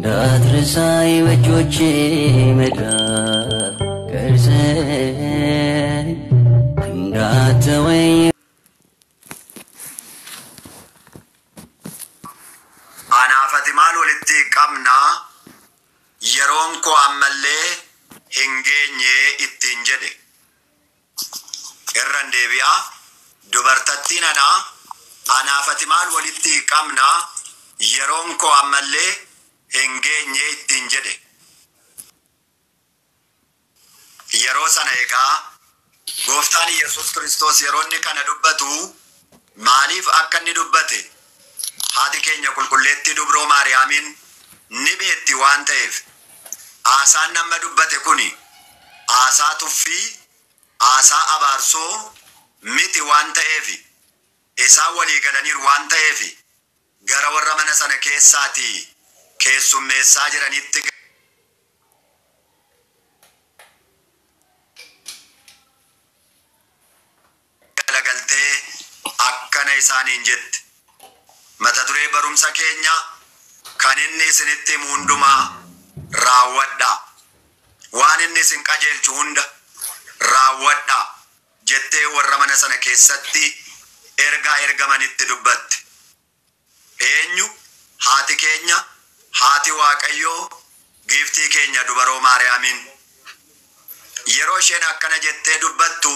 እንዳትረሳኝ በእጆቼ መዳፍ ቀርጸህ እንዳትተወኝ። Anaaf ati maal walitti qabna? Yeroon koo ammallee hin geenye ittiin jedhe. Irran deebi'a. Dubartattiin anaa anaaf ati maal walitti qabna? Yeroon koo ammallee hin geenye ittiin jedhe. Yeroo sana egaa Gooftaan Yesuus Kiristoos yeroo inni kana dubbatu maaliif akka inni dubbate haati keenya qulqulleettii Dubroo Maariyaamiin ni beekti waan ta'eef, haasaan nama dubbate kuni haasaa tuffii, haasaa abaarsoo miti waan ta'eef, isaan walii galaniiru waan ta'eef, gara warra mana sana keessaatii keessummeessaa jiranitti galagaltee akkana isaaniin jette. Mata duree barumsa keenya kan inni isinitti himu hundumaa raawwadhaa. Waan inni isin qajeelchu hunda raawwadhaa jettee warra mana sana keessatti ergaa ergamanitti dubbatte. Eenyu? Haati keenya, haati Waaqayyoo, giiftii keenya Dubaroo Maariyaamiin. Yeroo isheen akkana jettee dubbattu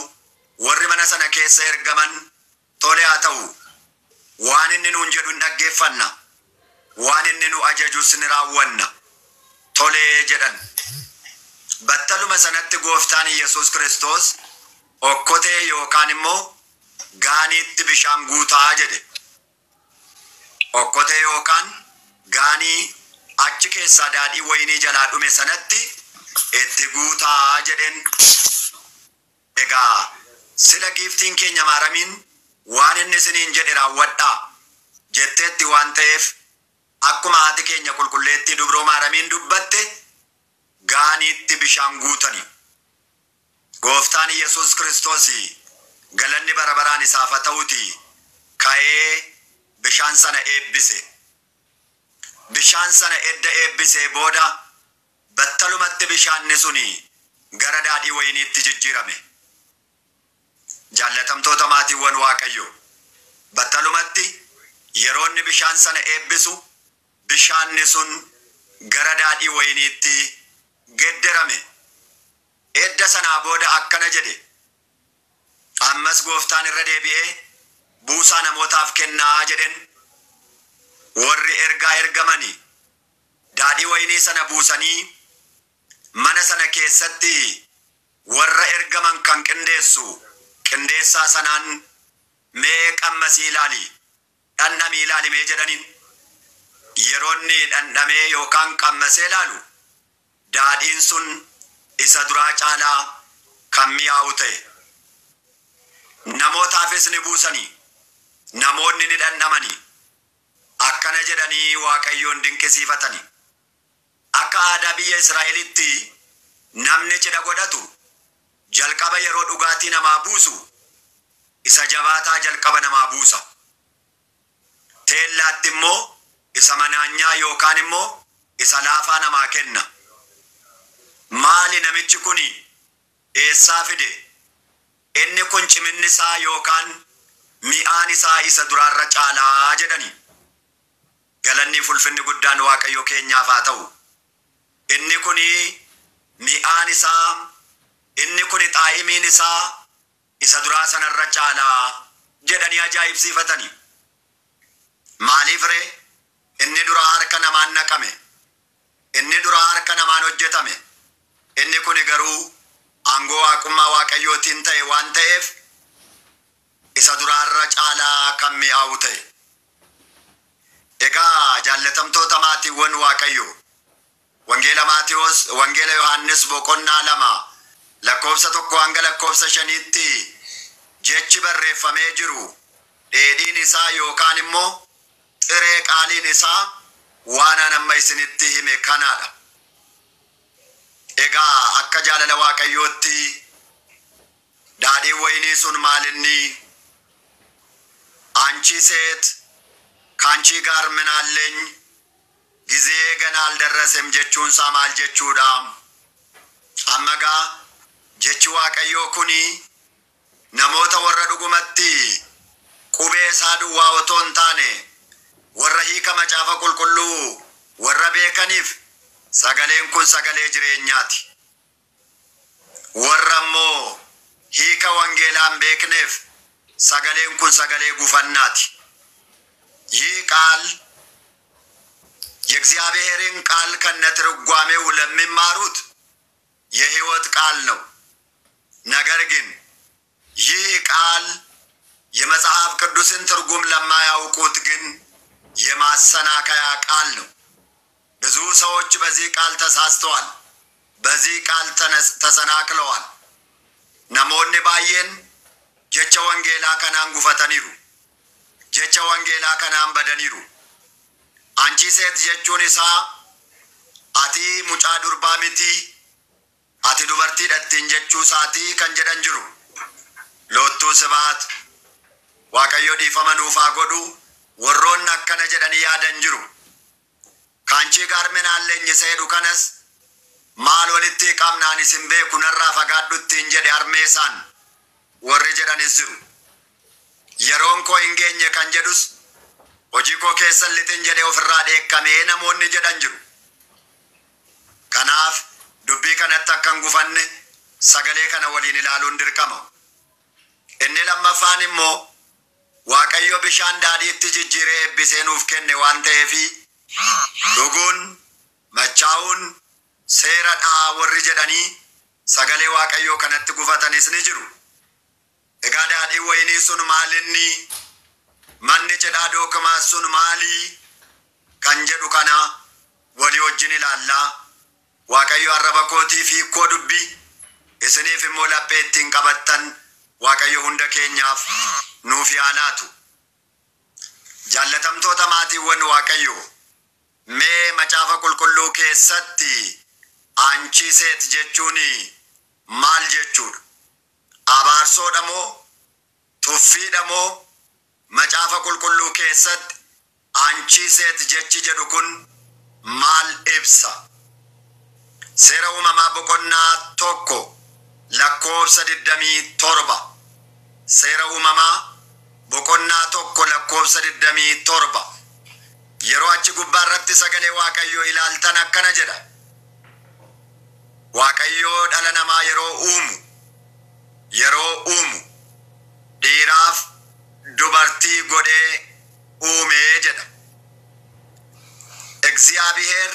warri mana sana keessa ergaman tole haa ta'u, waan inni nuun jedhu hin dhaggeeffanna, waan inni nu ajajus ni raawwanna, tolee jedhan. Battaluma sanatti Gooftaan Yesuus Kiristoos okkotee yookaan immoo gaaniitti bishaan guutaa jedhe. Okkotee yookaan gaanii achi keessaa daadhii wayinii jalaa dhume sanatti itti guutaa jedheen. Egaa sila giiftiin keenya Maaramiin waan inni isiniin jedhe raawwadhaa jetteetti waan ta'eef, akkuma haati keenya qulqulleettii Dubroo Maaramiin dubbatte gaaniitti bishaan guutani. Gooftaan Yesuus Kiristoos galanni bara baraan isaaf haa ta'uti ka'ee bishaan sana eebbise. Bishaan sana edda eebbisee booda battalumatti bishaanni suni gara daadhii wayiniitti jijjiirame. Jaallatamtoota maatiiwwan Waaqayyo, battalumatti yeroo inni bishaan sana eebbisu bishaanni sun gara daadhii wayiniitti gedderame. Edda sanaa booda akkana jedhe. Ammas Gooftaan irra deebi'ee buusaa namootaaf kennaa jedhen. Warri ergaa ergamani daadhii wayinii sana buusanii mana sana keessatti warra ergaman kan qindeessu qindeessaa sanaan mee qammasii ilaali, dhandhamii ilaali mee jedhaniin. Yeroo inni dhandhamee yookaan qammasee ilaalu daadhiin sun isa duraa caalaa kan mi'aawu ta'e. Namootaafis ni buusanii, namoonni ni dhandhamanii, akkana jedhanii Waaqayyoon dinqisiifatani. Akka aadaa biyya Israa'elitti namni cidha godhatu jalqaba yeroo dhugaatii namaa buusu isa jabaataa jalqaba namaa buusa. Teellaatti immoo isa manaanyaa yookaan immoo isa laafaa namaa kenna. Maali namichi kuni eessaa fide? Inni kun ciminni isaa yookaan mi'aan isaa isa duraarra caalaa jedhani. Galanni fulfinni guddaan Waaqayyo keenyaaf haa ta'u. Inni kuni mi'aan isaa, inni kuni xaa'imiin isaa isa duraa sanarra caalaa jedhanii ajaa'ibsiifatani. Maaliif ree? Inni duraa harka namaan naqame. Inni duraa harka namaan hojjetame. Inni kuni garuu aangoo waaqummaa Waaqayyootiin ta'e waan ta'eef isa duraarra caalaa kan mi'aawu ta'e. Egaa jaallatamtoota maatiiwwan Waaqayyo, Wangeela Maatiyos, Wangeela Yohaannis boqonnaa 2 lakkoofsa 1 hanga lakkoofsa 5tti jechi barreeffamee jiru dheedhiin isaa yookaan immoo xiree qaaliin isaa waan an amma isinitti hime kanaadha. Egaa akka jaalala Waaqayyootti daadhiin wayinii sun maalinni? አንቺ ሴት ከአንቺ ጋር ምን አለኝ? ጊዜዬ ገና አልደረሰም jechuunsaa maal jechuudha? Amma gaa jechi Waaqayyoo kuni namoota warra dhugumatti qubee isaa duwwaa otoo hin taane warra hiika macaafa qulqulluu warra beekaniif sagaleen kun sagalee jireenyaati. Warra immoo hiika wangeelaa hin beekneef sagaleen kun sagalee gufannaati. ይህ ቃል የእግዚአብሔርን ቃል ከነትርጓሜው ለሚማሩት የሕይወት ቃል ነው። ነገር ግን ይህ ቃል የመጽሐፍ ቅዱስን ትርጉም ለማያውቁት ግን የማሰናከያ ቃል ነው። ብዙ ሰዎች በዚህ ቃል ተሳስተዋል። በዚህ ቃል ተሰናክለዋል። Namoonni baay'een jecha wangeelaa kanaan gufataniiru. Jecha wangeelaa kanaan badaniiru. አንቺ ሴት jechuun isaa ati mucaa durbaa miti, ati dubartiidha ittiin jechuu isaatii kan jedhan jiru. Loottuu sibaat Waaqayyo dhiifama nuuf haa godhu warroonni akkana jedhanii yaadan jiru. ከአንቺ ጋር ምን አለኝ isa jedhu kanas maal walitti qabnaan isin beeku narraa fagaadhu ittiin jedhe harmeesaan warri jedhanis jiru. Yeroon koo hin geenye kan jedhus hojii koo keessan lixin jedhee ofirraa dheekkamee namoonni jedhan jiru. Kanaaf dubbii kanatti akka hin gufanne sagalee kana waliin ilaaluun dirqama. Inni lammaffaan immoo Waaqayyo bishaan daadhiitti jijjiiree eebbisee nuuf kenne waan ta'eefi dhuguun machaa'uun seera dhaa warri jedhanii sagalee Waaqayyoo kanatti gufatanis ni jiru. Egaa daadhiin wayinii sun maalinni manni cidhaa dookumaa sun maalii kan jedhu kana walii wajjin ilaallaa. Waaqayyo arraba kootii fi hiikoo dubbii isiniif immoo laphee ittiin qabattan Waaqayyo hunda keenyaaf nuuf haa laatu. Jaallatamtoota maatiiwwan Waaqayyo, mee macaafa qulqulluu keessatti አንቺ ሴት jechuun maal jechuudha? Abaarsoodha moo tuffiidha moo macaafa qulqulluu keessatti አንቺ ሴት jechi jedhu kun maal ibsa? Seera uumamaa boqonnaa 1 lakkoofsa 27. Seera uumamaa boqonnaa 1 lakkoofsa 27. Yeroo achi gubbaa irratti sagalee Waaqayyoo ilaaltan akkana jedha. Waaqayyoo dhala namaa yeroo uumu dhiiraaf dubartii godhee uumee jedha. እግዚአብሔር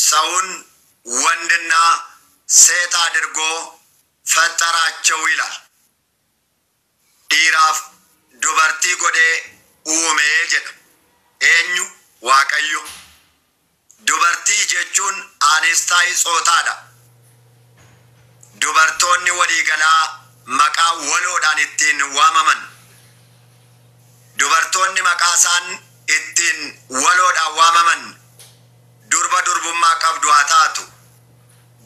ሰውን ወንድና ሴት አድርጎ ፈጠራቸው ይላል። Dhiiraaf dubartii godhee uumee jedha. Eenyu? Waaqayyo. Dubartii jechuun aanestaay tsootaadha. Dubartoonni waliigalaa maqaa waloodhaan ittiin waamaman. Dubartoonni maqaa isaan ittiin waloodhaan waamaman durba durbummaa qabdu haa taatu.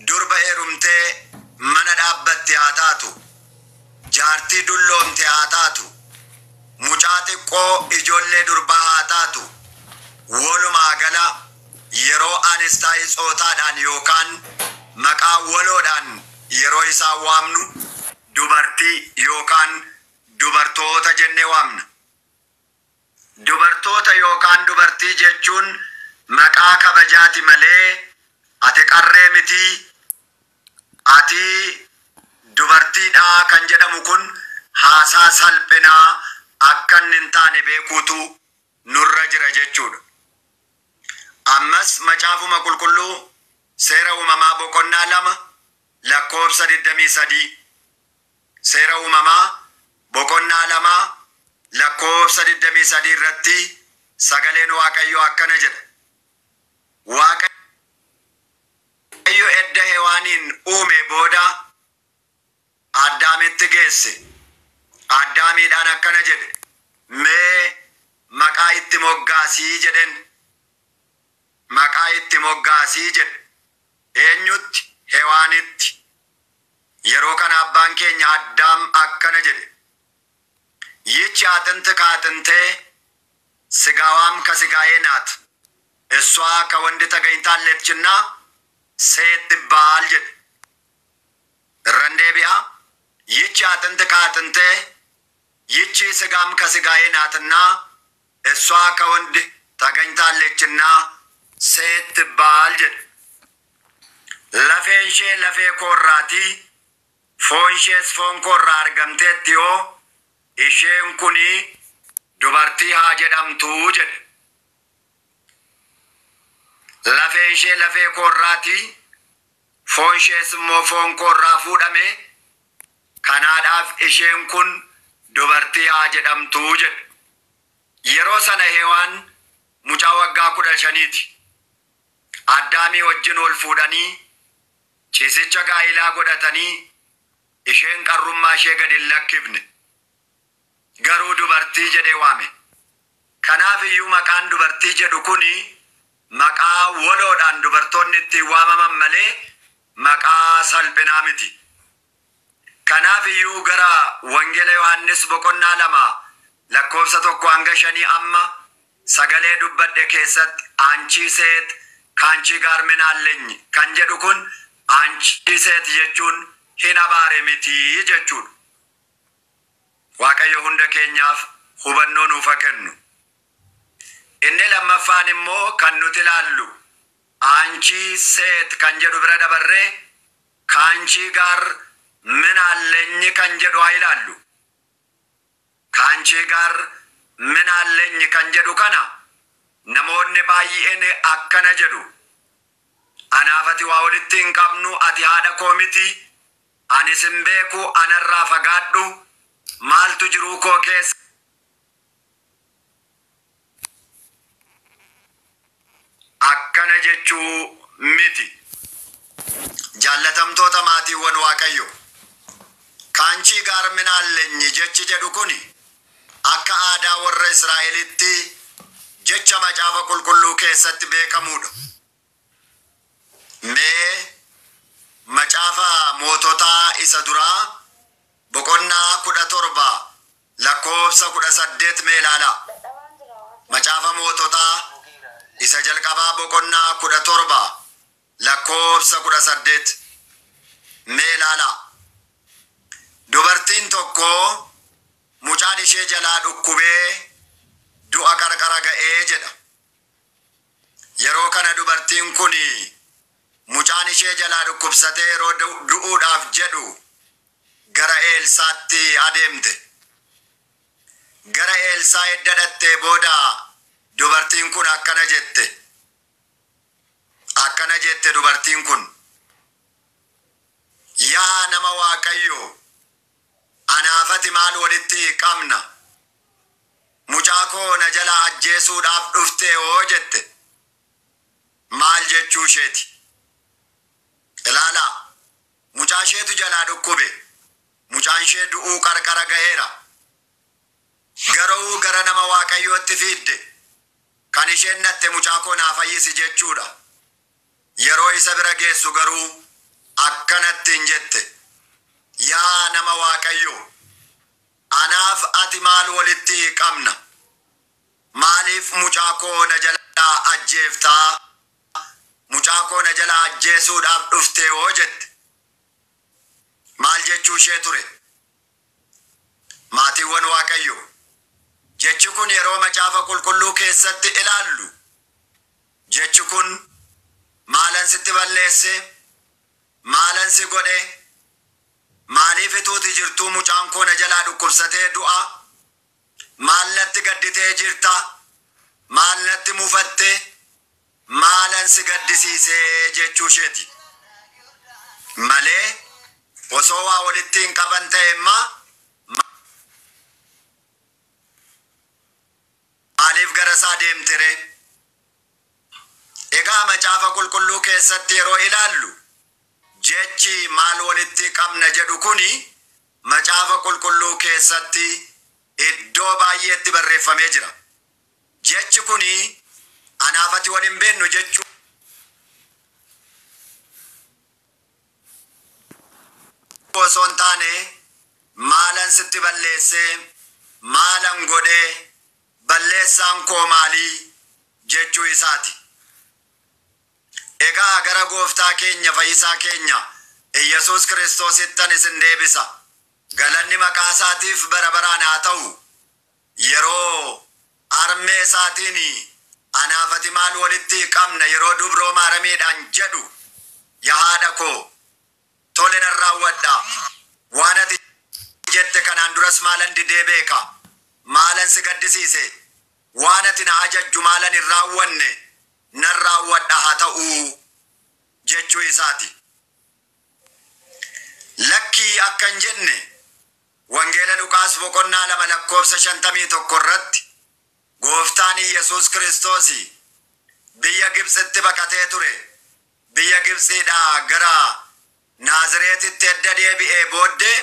Durba heerumtee mana dhaabbatte haa taatu. Jaartii dulloomte haa taatu. Mucaa xiqqoo ijoollee durbaa haa taatu. Walumaa gala yeroo aanestaay tsootaadhaan yookaan maqaa waloodhaan yeroo isaan waamnu dubartii yookaan dubartoota jennee waamna. Dubartoota yookaan dubartii jechuun maqaa kabajaati malee ati qarree mitii, ati dubartiidha kan jedhamu kun haasaa salphinaa akka inni hin taane beekuutu nurra jira jechuudha. Ammas macaafuma qulqulluu seera uumamaa boqonnaa 2 lakkoofsa 23. Seera uumamaa boqonnaa 2 lakkoofsa 23 irratti sagaleen Waaqayyoo akkana jedha. Waaqayyo edda Hewaaniin uume booda Addaamitti geesse. Addaamiidhaan akkana jedhe. Mee maqaa itti moggaasii jedhen. Maqaa itti moggaasii jedhe. Eenyutti? Hewaanitti. Yeroo kana abbaan keenya Addaam akkana jedhe. ይህች አጥንት ከአጥንቴ ስጋዋም ከስጋዬ ናት። እሷ ከወንድ ተገኝታለችና ሴት ትባል jedhe. Irran deebi'a. ይህች አጥንት ከአጥንቴ ይህቺ ስጋም ከስጋዬ ናትና እሷ ከወንድ ተገኝታለችና ሴት ትባል jedhe. Lafeen ishee lafee koorraati, foon ishees foon koorraa argamteetti yoo isheen kuni dubartii haa jedhamtuu jedhe. Lafeen ishee lafee koorraati, foon ishees immoo foon koorraa fuudhame, kanaadhaaf isheen kun dubartii haa jedhamtuu jedhe. Yeroo sana Hewaan mucaa waggaa 15ti. Addaamii wajjin ol fuudhanii ciisicha gaa'ilaa godhatanii isheen qarrummaa ishee gad hin lakkifne. Garuu dubartii jedhee waame. Kanaaf iyyuu maqaan dubartii jedhu kuni maqaa waloodhaan dubartoonni ittiin waamaman malee maqaa salphinaa miti. Kanaaf iyyuu gara Wangeela Yohaannis boqonnaa 2 lakkoofsa 1 hanga 5 amma sagalee dubbadhe keessatti አንቺ ሴት ከአንቺ ጋር ምን አለኝ kan jedhu kun አንቺ ሴት jechuun hin abaare miti jechuudha. Waaqayyo hunda keenyaaf hubannoo nuuf haa kennu. Inni lammaffaan immoo kan nuti ilaallu አንቺ ሴት kan jedhu bira dabarree ከአንቺ ጋር ምን አለኝ kan jedhu haa ilaallu. ከአንቺ ጋር ምን አለኝ kan jedhu kana namoonni baay'een akkana jedhu. Anaaf ati waa walitti hin qabnu, ati haadha koo miti, ani sin beeku, anarraa fagaadhu, maaltu jiruu koo keessa akkana jechuu miti. Jaallatamtoota maatiiwwan Waaqayyo, ከአንቺ ጋር ምን አለኝ jechi jedhu kuni akka aadaa warra Israa'elitti jecha macaafa qulqulluu keessatti beekamuudha. Mee macaafa moototaa isa duraa boqonnaa 17 lakkoofsa 18 mee ilaalaa. Macaafa moototaa isa jalqabaa boqonnaa 17 lakkoofsa 18 mee ilaalaa. Dubartiin tokko mucaan ishee jalaa dhukkubee du'a qarqara ga'ee jedha. Yeroo kana dubartiin kun mucaan ishee jalaa dhukkubsatee yeroo du'uudhaaf jedhu gara Eelsaatti adeemte. Gara Eelsaa edda dhattee booda dubartiin kun akkana jette. Akkana jette dubartiin kun. Yaa nama Waaqayyoo, anaaf ati maal walitti qabna? Mucaa koo na jalaa ajjeesuudhaaf dhufte hoo jette. Maal jechuu isheeti? Ilaalaa, mucaa isheetu jalaa dhukkube. Mucaan ishee du'uu qarqara ga'eera. Garuu gara nama Waaqayyootti fiidde. Kan isheen natte mucaa koo naa fayyisi jechuudha. Yeroo isa bira geessu garuu akkanatti hin jette. Yaa nama Waaqayyoo, anaaf ati maal walitti qabna? Maaliif mucaa koo na jalaa ajjeeftaa? Mucaa koo na jalaa ajjeesuudhaaf dhufte hoo jette. Maal jechuu ishee ture? Maatiiwwan Waaqayyoo, jechi kun yeroo macaafa qulqulluu keessatti ilaallu, jechi kun maalan sitti balleesse? Maalan si godhe? Maaliif ituuti jirtuu mucaan koo na jalaa dhukkubsatee du'a? Maallatti gadditee jirta? Maallatti mufatte? Maalan si gaddisiisee jechuu isheeti. Malee osoo waa walitti hin qaban ta'e immoo maaliif gara isaa deemtire? Egaa macaafa qulqulluu keessatti yeroo ilaallu jechi maal walitti qabna jedhu kuni macaafa qulqulluu keessatti iddoo baay'eetti barreeffamee jira. Jechi kuni anaaf ati wal hin beeknu jechuu osoo hin taane maalan sitti balleessee, maalan godhee, balleessaan koo maalii jechuu isaati. Egaa gara gooftaa keenya fayyisaa keenya Iyyasuus Kiristoosittan isin deebisa. Galanni maqaa isaatiif bara baraan haa ta'u. Yeroo armee isaatiin anaaf ati maal walitti qabna yeroo dubroo maaramiidhaan jedhu, yaa haadha koo tole nan raawwadha. Waan ati jette kanaan duras maalan didee beeka? Maalan si gaddisiise? Waan ati na ajajju maalan hin raawwanne? Nan raawwadha haa ta'uu jechuu isaati. Lakkii akka hin jenne Wangeela Luqaas boqonnaa 2 lakkoofsa 51 irratti gooftaan Iyyasuus Kiristoos biyya Gibxitti baqatee ture. Biyya Gibxiidhaa gara Naazireetitti edda deebi'ee booddee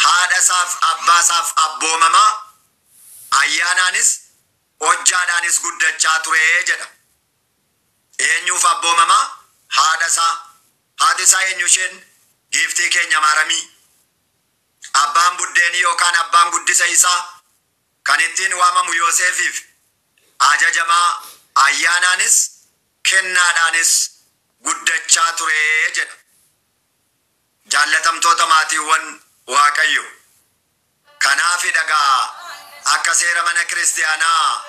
haadha isaaf abbaa isaaf abboomamaa ayyaanaanis hojjaadhaanis guddachaa ture jedha. Eenyuuf abboomamaa? Haadha isaa. Haati isaa eenyu isheen? Giiftii keenya Maaramii. Abbaan buddeenii yookaan abbaan guddisa isaa kan ittiin waamamu Yoosefiif ajajamaa ayyaanaanis kennaadhaanis guddachaa ture jedha. Jaallatamtoota maatiiwwan Waaqayyo. Kanaafi dhagaa akka seera mana kiristiyaanaa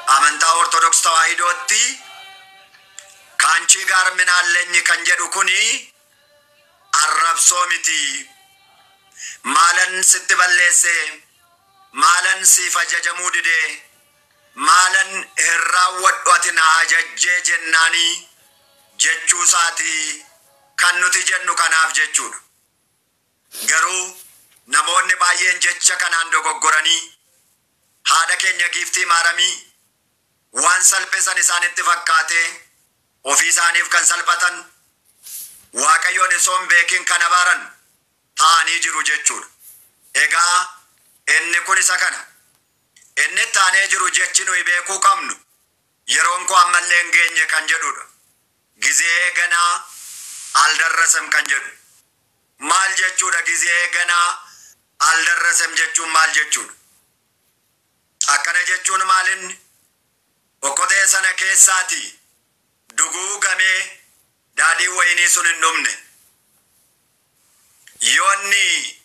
amantaa Ortodoks Tawaahidootti kaanchii gaar minaallenyi kan jedhu kuni arrabsoo miti. Maalan sitti balleesse? Maalan siif ajajamuu dide? Maalan hin raawwadhu ati na ajajjee jennaanii jechuu isaati kan nuti jennu kanaaf jechuudha. Garuu namoonni baay'een jecha kanaan dogoggoranii haadha keenya giiftii Maaramii waan salphisan isaanitti fakkaatee ofii isaaniif kan salphatan Waaqayyoon osoo hin beekin kan abaaran ta'anii jiru jechuudha. Egaa inni kun isa kana. Inni itti aanee jiru jechi nuyi beekuu qabnu yeroon koo ammallee hin geenye kan jedhudha. Gizee ganaa aldarrasem kan jedhu. Maal jechuudha gizee ganaa aldarrasem jechuun maal jechuudha? Akkana jechuun maal inni? Okkotee sana keessaati duguugamee daadhiin wayinii sun hin dhumne. Yoonni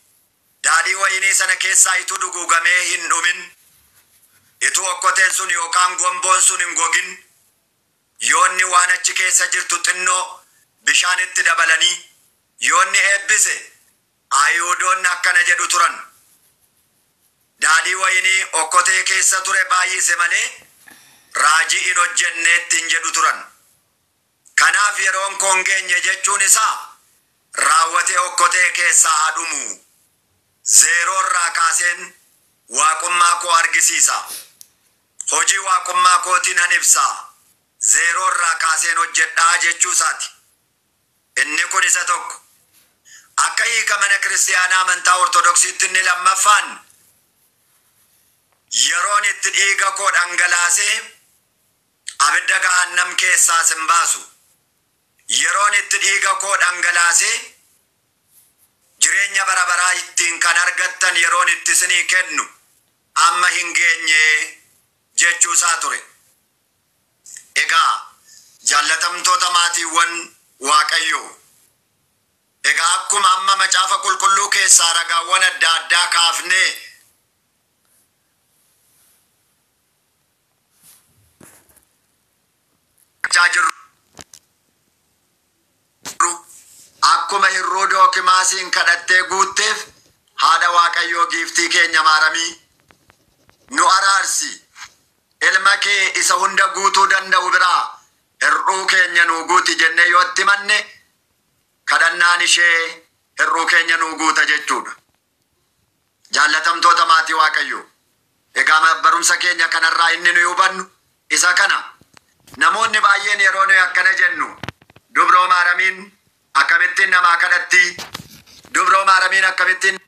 daadhii wayinii sana keessaa ituu duguugamee hin dhumin, ituu okkoteen sun yookaan gomboon sun hin gogin, yoonni waan achi keessa jirtu xinnoo bishaan itti dabalanii yoonni eebbise, Ayihudoonni akkana jedhu turan. Daadhii wayinii okkotee keessa ture baay'ise malee raajii hin hojjenne ittiin jedhu turan. Kanaaf yeroon koo hin geenye jechuun isaa raawwatee okkotee keessaa haa dhumu. Zeeroo irraa kaaseen waaqummaa koo argisiisa. Hojii waaqummaa kootii nan ibsa. Zeeroo irraa kaaseen hojjedhaa jechuu isaati. Inni kun isa tokko. Akka hiika mana kiristiyaanaa amantaa Ortodoksiitti inni lammaffaan yeroon itti dhiiga koo dhangalaasee abidda gahannam keessaa sin baasu. Yeroon itti dhiiga koo dhangalaasee jireenya bara baraa ittiin kan argattan yeroon itti isinii kennu amma hin geenye jechuu isaa ture. Egaa jaallatamtoota maatiiwwan Waaqayyoo, egaa akkuma amma macaafa qulqulluu keessaa ragaawwan adda addaa kaafnee jirru, akkuma hirruu Dookimaasiin kadhattee guutteef haadha Waaqayyoo giiftii keenya Maaramii nu araarsi, ilma kee isa hunda guutuu danda'u biraa hir'uu keenya nuu guuti jennee yoo itti himanne kadhannaan ishee hir'uu keenya nuu guuta jechuudha. Jaallatamtoota maatii Waaqayyoo, egaa barumsa keenya kanarraa inni nuyi hubannu isa kana. Namoonni baay'een yeroo nuyi akkana jennu dubroo Maaramiin akkamittiin namaa kadhatti? Dubroo Maaramiin akkamittiin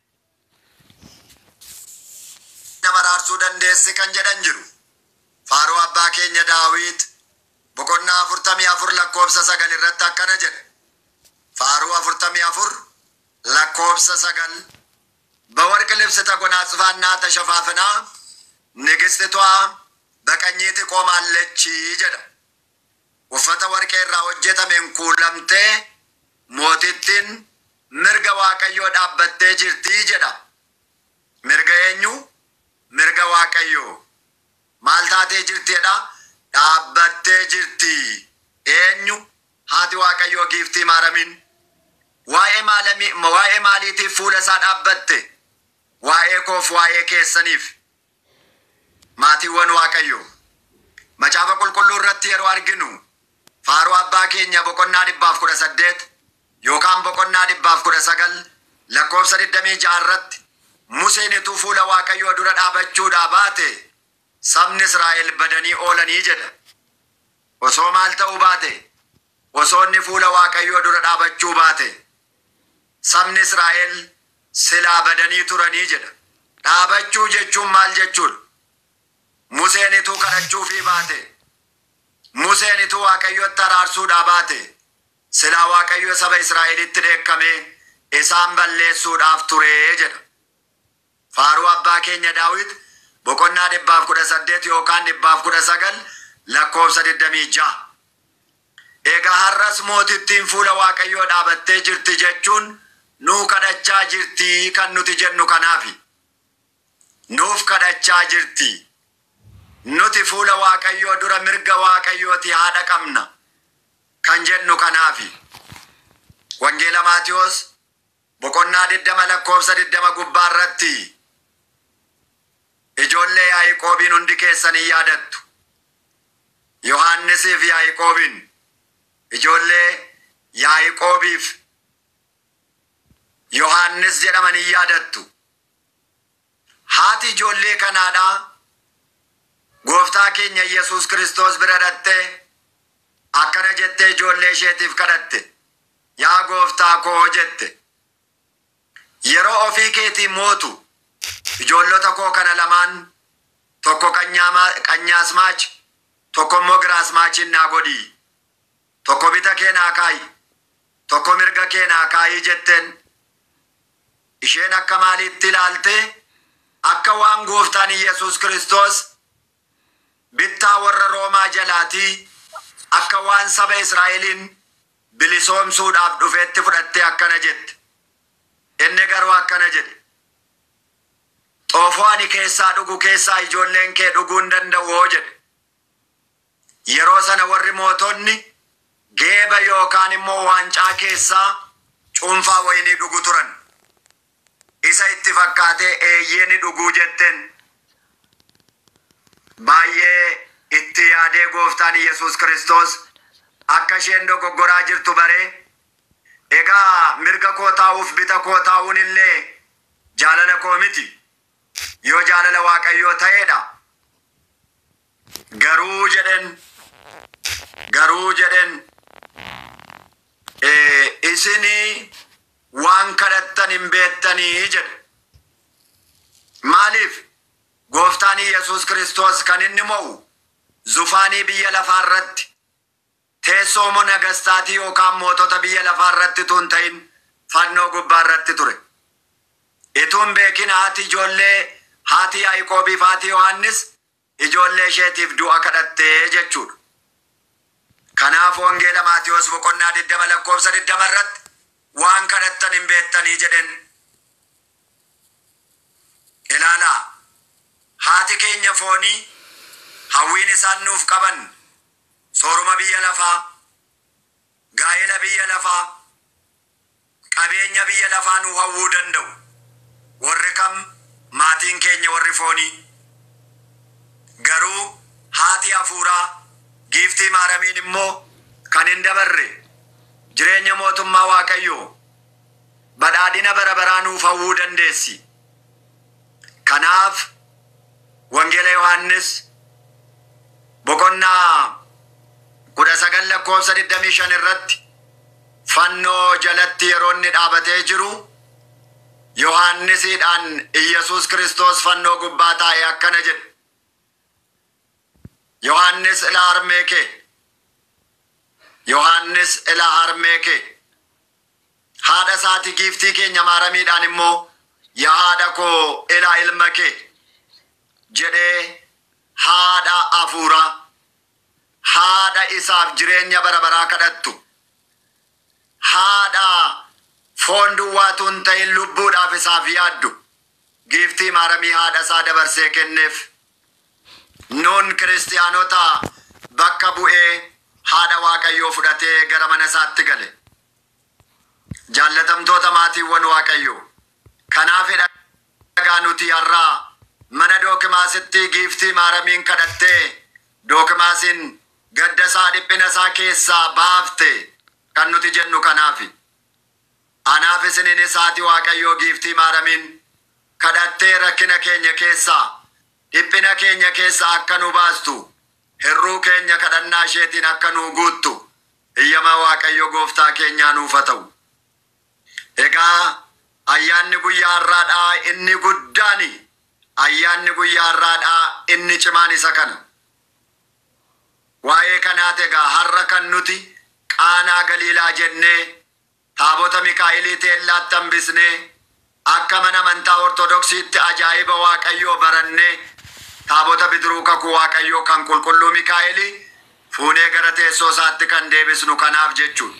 nama araarsuu dandeessi kan jedhan jiru. Faaruu abbaa keenya Daawit boqonnaa 44 lakkoofsa 9 irratti akkana jedha. Faaruu 44 lakkoofsa 9 በወርቅ ልብስ ተጎናጽፋና ተሸፋፍና ንግሥቲቷ በቀኝ ትቆማለች jedha. Uffata warqee irraa hojjetame hojjetameen kuulamtee mootittiin mirga Waaqayyoo dhaabbattee jirtii jedha. Mirga eenyu? Mirga Waaqayyoo. Maal taatee jirti jedha? Dhaabbattee jirti. Eenyu? Haati Waaqayyoo giiftii Maaramiin. Waa'ee maalami waa'ee maaliitiif fuula isaa dhaabbatte? Waa'ee koof waa'ee keessaniif. Maatiiwwan Waaqayyoo. Macaafa qulqulluu irratti yeroo arginu faaruu abbaa keenya boqonnaa 118 yookaan boqonnaa 119 lakkoofsa 26 irratti Museen utuu fuula Waaqayyoo dura dhaabachuudhaa baate sabni Israa'el badanii oolanii jedha. Osoo maal ta'uu baate? Osoo inni fuula Waaqayyoo dura dhaabachuu baate sabni Israa'el silaa badanii turanii jedha. Dhaabachuu jechuun maal jechuudha? Museen utuu kadhachuufii baate, Museen utuu Waaqayyotti araarsuudhaa baate, silaa Waaqayyo saba Israa'elitti dheekkamee isaan balleessuudhaaf turee jedha. Faaruu abbaa keenya Daawit boqonnaa 118 yookaan 119 lakkoofsa 26. Egaa har'as mootittiin fuula Waaqayyoo dhaabattee jirti jechuun nuu kadhachaa jirti kan nuti jennu kanaafi. Nuuf kadhachaa jirti. Nuti fuula Waaqayyoo dura mirga Waaqayyooti haadha qabna kan jennu kanaafi. Wangeela Maatiyoos boqonnaa 20 lakkoofsa 20 gubbaa irratti ijoollee Yaaqoobiin hundi keessanii yaadattu. Yohaannisiif Yaaqoobiin ijoollee Yaaqoobiif Yohaannis jedhamanii yaadattu. Haati ijoollee kanaadhaa gooftaa keenya Yesuus Kiristoos bira dhattee akkana jettee ijoollee isheetiif kadhatte. Yaa gooftaa koo jette. Yeroo ofii keetii mootu ijoollota koo kana lamaan tokko qanyaasmaach tokko immoo giraasmaachiin naa godhii. Tokko bita kee naa kaayi tokko mirga kee naa kaayii jetteen. Isheen akka maaliitti ilaalte? Akka waan gooftaan Yesuus Kiristoos bittaa warra Roomaa jalaatii akka waan saba Israa'eliin bilisoomsuudhaaf dhufeetti fudhattee akkana jette. Inni garuu akkana jedhe. Xoofoo ani keessaa dhugu keessaa ijoolleen kee dhuguu hin danda'u hoo jedhe. Yeroo sana warri mootonni geeba yookaan immoo waancaa keessaa cuunfaa wayinii dhugu turan. Isa itti fakkaatee eeyyee ni dhuguu jetteen. Baay'ee itti yaadee gooftaan Yesuus Kiristoos akka isheen dogoggoraa jirtu baree egaa mirga koo taa'uuf bita koo taa'uun illee jaalala koo miti. Yoo jaalala Waaqayyoo ta'eedha. Garuu jedheen isinii waan kadhattan hin beektanii jedhe. Maaliif? Gooftaan Yesuus Kiristoos kan inni mo'u zufaanii biyya lafaa irratti teessoo nagastaatii yookaan mootota biyya lafaa irratti tun ta'in fannoo gubbaa irratti ture. Ituun beekin haati ijoollee haati Yaaqoobiif haati Yohaannis ijoollee isheetiif du'a kadhattee jechuudha. Kanaaf Wangeela Maatiyoos boqonnaa 20 lakkoofsa 20 irratti waan kadhattan hin beektanii jedhen. Ilaalaa, haati keenya foonii hawwiin isaan nuuf qaban sooruma biyya lafaa, gaa'ela biyya lafaa, qabeenya biyya lafaa nu hawwuu danda'u. Warri kam? Maatiin keenya warri foonii. Garuu haati hafuuraa giiftii Maaramiin immoo kan hin dabarre jireenya mootummaa Waaqayyoo badhaadhina bara baraa nuuf hawwuu dandeessi. Kanaaf Wangeela Yohaannis boqonnaa 19 lakkoofsa 25 irratti fannoo jalatti yeroo inni dhaabatee jiru Yohaannisiidhaan Iyyasuus Kiristoos fannoo gubbaa taa'ee akkana jedhe. Yohaannis ilaa harmee kee. Yohaannis ilaa harmee kee. Haadha isaati giiftii keenya Maaramiidhaan immoo yaa haadha koo ilaa ilma kee jedhee haadha hafuuraa haadha isaaf jireenya bara baraa kadhattu Haadha foon duwwaatu hin ta'in lubbuudhaaf isaaf yaaddu. Giiftii Maaramii haadha isaa dabarsee kenneef. Nuun kiristiyaanota bakka bu'ee haadha Waaqayyoo fudhatee gara mana isaatti gale. Jaallatamtoota maatiiwwan Waaqayyoo. Kanaaf dhagaa nuti har'aa mana Dookimaasitti giiftii Maaramiin kadhattee Dookimaasiin gadda isaa dhiphina isaa keessaa baafte kan nuti jennu kanaafi. Anaaf isiniinis haati Waaqayyoo giiftii Maaramiin kadhattee rakkina keenya keessaa dhiphina keenya keessaa akka nu baastu hirruu keenya kadhannaa isheetiin akka nu guuttu iyyama Waaqayyo gooftaa keenyaa nuuf haa ta'u. Egaa ayyaanni guyyaa har'aadhaa inni guddaani ayyaanni guyyaa har'aadhaa inni cimaan isa kana. Waa'ee kanaat egaa har'a kan nuti Qaanaa Galiilaa jennee taabota Mikaa'elii teellaatti hambisnee akka mana amantaa Ortodoksiitti ajaa'iba Waaqayyoo barannee taabota bidiruu kakuu Waaqayyoo kan qulqulluu Mikaa'elii fuunee gara teessoo isaatti kan deebisnu kanaaf jechuudha.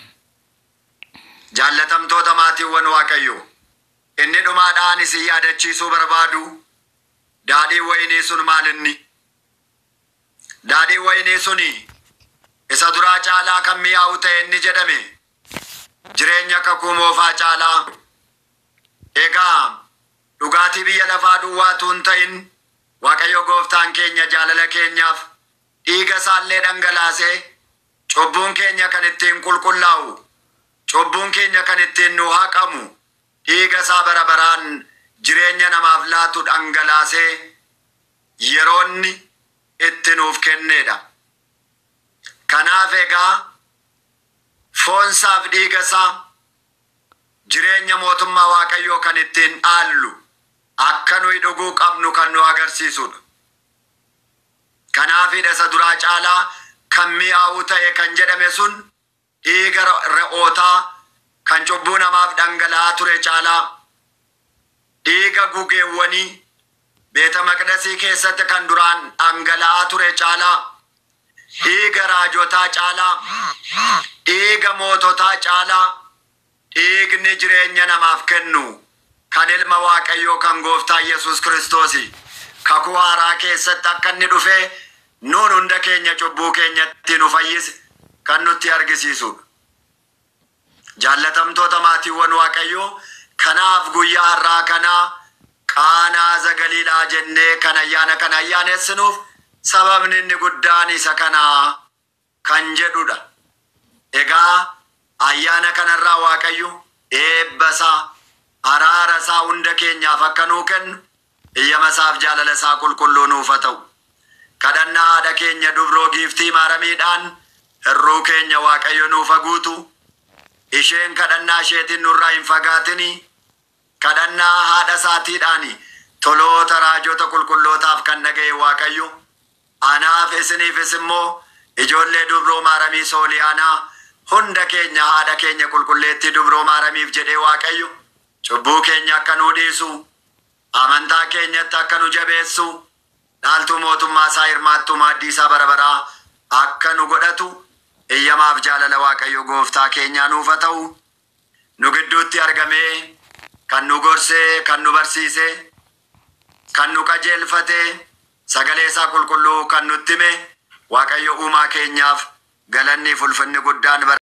Jaallatamtoota maatiiwwan Waaqayyoo, inni dhumaadhaan isin yaadachiisuu barbaadu daadhiin wayinii sun maal inni? Daadhiin wayinii suni isa duraa caalaa kan mi'aawu ta'e inni jedhame jireenya kakuu moofaa caalaa. Egaa dhugaatii biyya lafaa duwwaatu hin ta'in Waaqayyo gooftaan keenya jaalala keenyaaf dhiiga isaallee dhangalaasee cubbuun keenya kan ittiin qulqullaa'u, cubbuun keenya kan ittiin nu haqamu, dhiiga isaa bara baraan jireenya namaaf laatu dhangalaasee yeroonni itti nuuf kenneedha. Kanaaf egaa foonsaaf dhiiga isaa jireenya mootummaa Waaqayyoo kan ittiin dhaallu akka nuyi dhuguu qabnu kan nu agarsiisudha. Kanaafidha isa duraa caalaa kan mi'aawu ta'e kan jedhame sun dhiiga re'ootaa kan cubbuu namaaf dhangala'aa ture caalaa, dhiiga gugeewwanii beeta maqdasii keessatti kan duraan dhangala'aa ture caalaa, dhiiga raajotaa caalaa, dhiiga moototaa caalaa, dhiigni jireenya namaaf kennu kan ilma Waaqayyoo kan gooftaa Yesuus Kiristoosi kakuu haaraa keessatti akka inni dhufee nuun hunda keenya cubbuu keenyatti nu fayyise kan nutti argisiisudha. Jaallatamtoota maatiiwwan Waaqayyoo, kanaaf guyyaa har'aa kanaa Qaanaa Zagaliilaa jennee kan ayyaana kana ayyaaneessinuuf sababni inni guddaan isa kanaa kan jedhudha. Egaa ayyaana kanarraa Waaqayyo eebba isaa, araara isaa hunda keenyaaf akka nuu kennu iyyama isaaf jaalala isaa qulqulluu nuuf haa ta'u. Kadhannaa haadha keenya dubroo giiftii Maaramiidhaan hirruu keenya Waaqayyo nuuf haa guutu. Isheen kadhannaa isheetiin nurraa hin fagaatini. Kadhannaa haadha isaatiidhaan toloota raajota qulqullootaaf kan dhaga'e Waaqayyo anaaf isiniifis immoo ijoollee dubroo Maaramii Sooliyaanaa hunda keenya haadha keenya qulqulleettii dubroo Maaramiif jedhee Waaqayyo cubbuu keenya akka nuu dhiisu, amantaa keenyatti akka nu jabeessu, dhaaltuu mootummaa isaa hirmaattuu maaddii isaa bara baraa akka nu godhatu iyyamaaf jaalala Waaqayyo gooftaa keenyaa nuuf haa ta'u. Nu gidduutti argamee kan nu gorsee, kan nu barsiise, kan nu qajeelfate, sagalee isaa qulqulluu kan nutti hime Waaqayyo uumaa keenyaaf galanni ulfinni guddaan bara